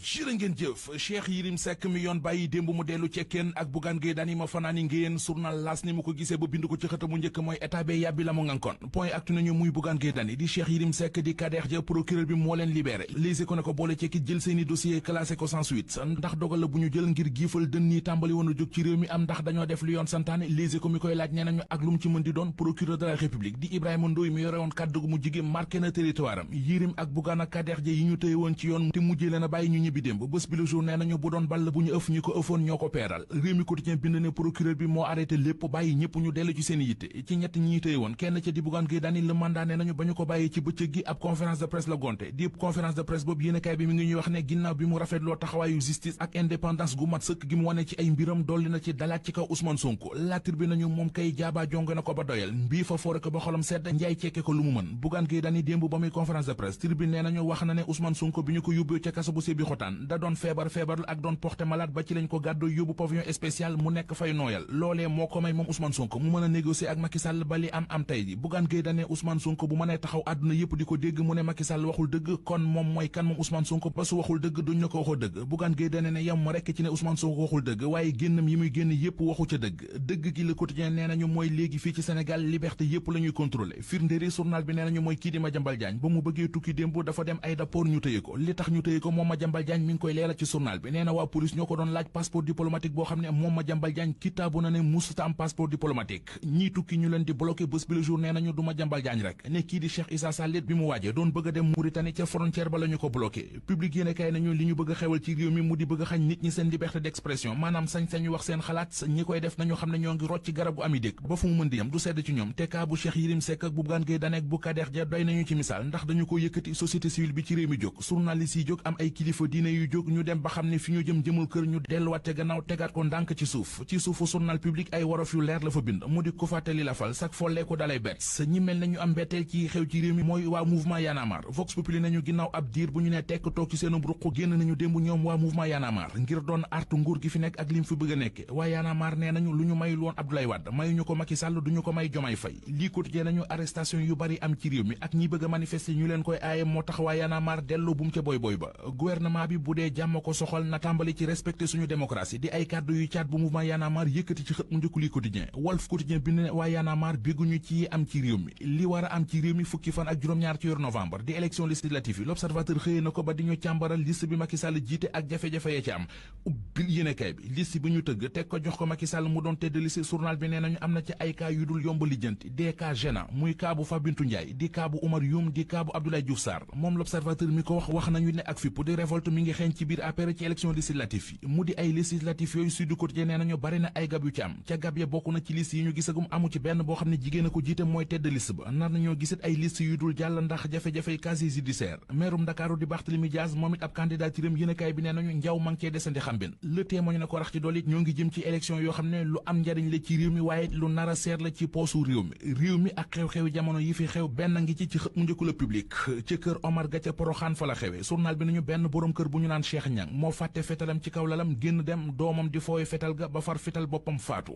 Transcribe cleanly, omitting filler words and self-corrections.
jërë ngeen jëf Cheikh Yérim Seck mi yoon bàyyi démb mu dellu cekkeen ak Bougane Gueye Dany ma fanaani ngéyeen journal L'As ni mu ko gisee ba bind ko ci xëtamu njëkk mooy état be yàbbi la mu ngankoon point actu nañu muy Bougane Gueye Dany di Cheikh Yérim Seck di Kader Ja procureur bi moo leen libéré léegi ko ne ko boole ceeki jël seeni dossier classé ko sans suite ndax dogal la bu ñu jël ngir giifal dën ñi tàmbali woon a jóg ci réew mi am ndax dañoo def lu yoon santaane léegi ko mi koy laaj nee nañu ak lu mu ci mën di doon procureur de la république di Ibrahima Ndoye mi yore woon kàddu gu mu jige marqué na territoire am Yérim ak Bougane ak Kader Ja yi ñu tëye woon ci yoon te mujjee leen a bàyyi ñu ñibbi démb bés bi le jour nee nañu bu doon ball bu ñu ëf ñi ko ëfoon ñoo ko peeral réew mi quotidien bind ne procureur bi moo arrêté lépp bàyyi ñëpp ñu dellu ci seen yitte ci ñett ñi tëye woon kenn ca di Bougane Gueye Dany le mandat nee nañu ba ñu ko bàyyi ci bëccëg gi ab conférence de presse la gonte di conférence de presse boobu yéenekaay bi mi ngi ñuy wax ne ginnaaw bi mu rafetloo taxawaayu justice ak indépendance gu mat sëkk gi mu wane ci ay mbiram dolli na ci dalaat ci kaw Ousmane Sonko la Tribune nañu moom kay jaaba jonge na ko ba doyal mbii fa foore ko ba xolam sedd njaay cekke ko lu mu mën Bougane Gueye Dany démb ba muy conférence de presse Tribune nee nañu wax na ne Ousmane Sonko bi ñu ko yóbbee ca kaso bu Sébi Xotaan da doon feebar ak doon porté malade ba ci lañ ko gàddoo yóbbu pavillon spécial mu nekk fay nooyal loolee moo ko may moom Ousmane Sonko mu mën a négocier ak Macky Sall ba li am tey ji Bougane Gueye Dany Ousmane Sonko bu mënee taxaw àdduna yépp di ko dégg mu ne Macky Sall waxul dëgg kon moom mooy kan moom Ousmane Sonko ba su waxul dëgg duñ la ko waxoo dëgg Bougane Gueye Dany ne yam rekk ci ne Ousmane Sonko waxul dëgg waaye génnam yi muy génn yépp waxu ca dëgg gi Le Quotidien nee nañu mooy léegi fii ci Sénégal liberté yépp la ñuy contrôler firndéri journal bi nee nañu mooy kii di Madiambal Diagne ba mu bëggee tukki démb dafa dem aéroport ñu tëye ko li tax ñu tëye ko moom Madiambal Diagne mi ngi koy leeral ci journal bi nee na waa police ñoo ko doon laaj passeport diplomatique boo xam ne moom Madiambal Diagne kitaabu na ne musuta am passeport diplomatique ñii tukki ñu leen di bloqué bés bi le jour nee nañu du Madiambal Diagne rek ne kii di Cheikh Issa Sall bi mu waajee doon bëgg a dem Mauritanie ca frontière ba la ñu ko bloqué public yéene kay nañu li ñu bëgg a xewal ci réew mi mu di bëgg a xañ nit ñi seen liberté d'expression maanaam sañ-sañu wax seen xalaat ñi koy def nañu xam ne ñoo ngi rocc garabu ami dëkk ba fu mu mën di yam du sedd ci ñoom te kaa bu Cheikh Yérim Seck ak Bougane Gueye Dany ak bu Kader Ja doy nañu ci misaal ndax dañu ko yëkkati société civile bi ci réew mi jóg journaliste yi jóg am ay kilifa diine yu jóg ñu dem ba xam ne fi ñu jëmul kër ñu delluwaat te gannaaw tegaat ko ndànk ci suufu journal public ay worof yu leer la fa bind mu di ku fàttali la fal sak follee ko dalay bett ñi mel nañu am mbetteel ci xew ci réew mi mooy waa mouvement Y'en a marre Vox Populi nañu ginnaaw ab diir bu ñu ne tekk toog ci seenub ruq génn nañu démb ñoom waa mouvement Y'en a marre ngir doon artu nguur gi fi nekk ak lim fi bëgg a nekke waa Y'en a marre nee nañu lu ñu mayul woon Abdoulaye Wade mayuñu ko Macky Sall duñu ko may Diomaye Faye lii quotidien nañu arrestation yu bari am ci réew mi ak ñi bëgg a manifester ñu leen koy aaye moo tax waa Y'en a marre delloo bu mu ca boy ba gouvernement bi bu dee jàmm ko soxal na tàmbali ci respecter suñu démocratie di ay kàddu yu caat bu mouvement Y'en a marre yëkkati ci xët mu njëkk lii quotidien Walf Quotidien bi ne waa Y'en a marre bégguñu ci am ci réew mi li war a am ci réew mi fukki fan ak juróom-ñaar ci yor novembre di élection législative yi l'observateur xëyee na ko ba di ñu càmbaral liste bi Macky Sall jiite ak jafe-jafe ya ci am ubbil yéenekaay bi liste bi ñu tëgg teg ko jox ko Macky Sall mu doon tête de liste journal bi nee nañu am na ci ay cas yu dul yomb lijjanti des cas gênants muy cas bu Fabintou Ndiaye di cas bu Oumar Youm di cas bu Abdoulaye Diouf Sarr moom l'observateur mi ko wax nañu ne ak fipp di révolte mi ngi xeeñ ci biir APR ci élection législative yi mu di ay législative yooyu Sud Quotidien nee nañu bari na ay gab yu ci am ca gab ya bokk na ci liste yi ñu gisagum amu ci benn boo xam ne jigéen a ko jiite mooy tête de liste ba nar nañoo gisit ay liste yu dul jàll ndax jafe-jafey casier judiciaire meerum Ndakaaru di Barthélémy Dias moom it ab candidaturam yéenekaay bi nee nañu njaw ma ngi cee desandi xambin le témoin na ko rax ci dolli ñoo ngi jëm ci élection yoo xam ne lu am njariñ la ci réew mi waaye lu nar a seer la ci poosu réew mi ak xew-xewi jamono yi fi xew benn ngi ci xët mu njëkku la public ca kër Omar ga ca Poroxaan fa la xewe journal bi nañu benn borom kër bu ñu naan Cheikh Niang moo fàtte fetalam ci kaw lalam génn dem doomam di foowe fetal ga ba far fetal boppam faatu